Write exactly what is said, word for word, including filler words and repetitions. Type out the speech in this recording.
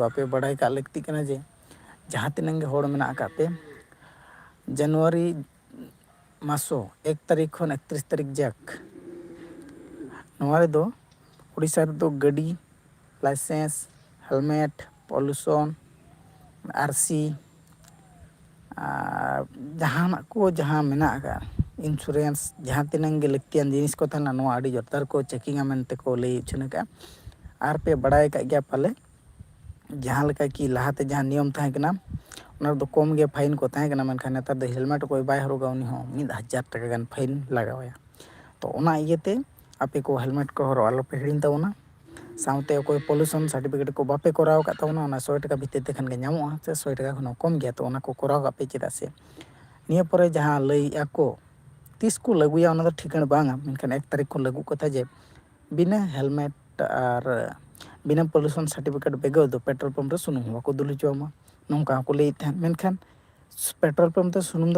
ᱟᱯᱮ ᱵᱟᱲᱟᱭ ᱠᱟᱜ ᱞᱟᱹᱠᱛᱤᱜ ᱠᱟᱱᱟ ᱡᱮ ᱡᱟᱦᱟᱸ ᱛᱤᱱᱟᱹᱝ ᱜᱮ ᱦᱚᱲ ᱢᱮᱱᱟᱜ ᱟᱠᱟᱫ ᱯᱮ, ᱡᱟᱱᱩᱣᱟᱨᱤ ᱢᱟᱥᱚ ᱮᱠ ᱛᱟᱹᱨᱤᱠᱷ ᱠᱷᱚᱱ ᱮᱠᱛᱨᱤᱥ ᱛᱟᱹᱨᱤᱠᱷ ᱡᱟᱠ, ᱱᱚᱣᱟ ᱨᱮᱫᱚ ᱳᱰᱤᱥᱟ ᱨᱮᱫᱚ ᱜᱟᱹᱰᱤ, ᱞᱟᱭᱥᱮᱱᱥ, ᱦᱮᱞᱢᱮᱴ, ᱯᱚᱞᱩᱥᱚᱱ, ᱟᱨᱥᱤ, ᱟᱨ ᱡᱟᱦᱟᱱᱟᱜ ᱠᱚ ᱡᱟᱦᱟᱸ ᱢᱮᱱᱟᱜ ᱟᱠᱟᱫ, ᱤᱱᱥᱩᱨᱮᱱᱥ, ᱡᱟᱦᱟᱸ ᱛᱤᱱᱟᱹᱝ ᱜᱮ ᱞᱟᱹᱠᱛᱤᱭᱟᱱ ᱡᱤᱱᱤᱥ ᱠᱚ ᱛᱟᱦᱮᱱᱟ, ᱱᱚᱣᱟ ᱟᱹᱰᱤ ᱡᱳᱨᱫᱟᱨ ᱠᱚ ᱪᱮᱠᱤᱝᱟ ᱢᱮᱱᱛᱮ ᱠᱚ ᱞᱟᱹᱭ ᱩᱪᱷᱟᱹᱱ ᱟᱠᱟᱫᱼᱟ᱾ ᱟᱨ ᱯᱮ ᱵᱟᱲᱟᱭ ᱟᱠᱟᱫ ᱜᱮᱭᱟ ᱯᱟᱞᱮ, ᱡᱟᱦᱟᱸ ᱞᱮᱠᱟ ᱠᱤ ᱞᱟᱦᱟᱛᱮ ᱡᱟᱦᱟᱸ ᱱᱤᱭᱚᱢ ᱛᱟᱦᱮᱸ ᱠᱟᱱᱟ, ᱚᱱᱟ ᱨᱮᱫᱚ ᱠᱚᱢ ᱜᱮ ᱯᱷᱟᱭᱤᱱ ᱠᱚ ᱛᱟᱦᱮᱸ ᱠᱟᱱᱟ, ᱢᱮᱱᱠᱷᱟᱱ ᱱᱮᱛᱟᱨ ᱫᱚ ᱦᱮᱞᱢᱮᱴ ᱚᱠᱚᱭ ᱵᱟᱭ ᱦᱚᱨᱚᱜᱟ, ᱩᱱᱤ ᱦᱚᱸ ᱢᱤᱫ ᱦᱟᱡᱟᱨ ᱴᱟᱠᱟ ᱜᱟᱱ ᱯᱷᱟᱭᱤᱱ ᱞᱟᱜᱟᱣᱟᱭᱟ᱾ ᱛᱚ, ᱚᱱᱟ ᱤᱭᱟᱹᱛᱮ ᱟᱯᱮ ᱠᱚ ᱦᱮᱞᱢᱮᱴ ᱠᱚ ᱦᱚᱨᱚᱜ ᱟᱞᱚᱯᱮ ᱦᱤᱲᱤᱧ ᱛᱟᱵᱚᱱᱟ᱾ ᱥᱟᱶᱛᱮ ᱚᱠᱚᱭ ᱯᱚᱞᱩᱥᱚᱱ ᱥᱟᱨᱴᱤᱯᱷᱤᱠᱮᱴ ᱠᱚ ᱵᱟᱯᱮ ᱠᱚᱨᱟᱣ ᱟᱠᱟᱫ ᱛᱟᱵᱚᱱᱟ, ᱚᱱᱟ ᱥᱚᱭ ᱴᱟᱠᱟ ᱵᱷᱤᱛᱤᱨ ᱛᱮ ᱠᱷᱟᱱ ᱜᱮ ᱧᱟᱢᱚᱜᱼᱟ, ᱥᱮ ᱥᱚᱭ ᱴᱟᱠᱟ ᱠᱷᱚᱱ ᱦᱚᱸ ᱠᱚᱢ ᱜᱮᱭᱟ᱾ ᱛᱚ, ᱚᱱᱟ ᱠᱚ ᱠᱚᱨᱟᱣ ᱠᱟᱜ ᱯᱮ᱾ ᱪᱮᱫᱟᱜ ᱥᱮ ᱱᱤᱭᱟᱹ ᱯᱚᱨᱮ ᱡᱟᱦᱟᱸ ᱞᱟᱹᱭᱮᱜᱼᱟ ᱠᱚ, ᱛᱤᱥ ᱠᱚ ᱞᱟᱹᱜᱩᱭᱟ, ᱚᱱᱟ ᱫᱚ ᱴᱷᱤᱠᱟᱹᱱ ᱵᱟᱝᱟ, ᱢᱮᱱᱠᱷᱟᱱ ᱮᱠ ᱛᱟᱹᱨᱤᱠᱷ ᱠᱷᱚᱱ ᱞᱟᱹᱜᱩᱜ ᱠᱟᱛᱷᱟ ᱡᱮ ᱵᱤᱱᱟᱹ ᱦᱮᱞᱢᱮᱴ ᱟᱨ ᱵᱤᱱᱟᱹ ᱯᱚᱞᱩᱥᱚᱱ ᱥᱟᱨᱴᱤᱯᱷᱤᱠᱮᱴ ᱵᱮᱜᱚᱨ ᱫᱚ ᱯᱮᱴᱨᱳᱞ ᱯᱟᱢᱯ ᱨᱮ ᱥᱩᱱᱩᱢ ᱦᱚᱸ ᱵᱟᱠᱚ ᱫᱩᱞ ᱦᱚᱪᱚᱣᱟᱢᱟ, ᱱᱚᱝᱠᱟ ᱦᱚᱸᱠᱚ ᱞᱟᱹᱭᱮᱫ ᱛᱟᱦᱮᱸᱫ᱾ ᱢᱮᱱᱠᱷᱟᱱ ᱯᱮᱴᱨᱳᱞ ᱯᱟᱢᱯ ᱛᱮ ᱥᱩᱱᱩᱢ ᱫᱚ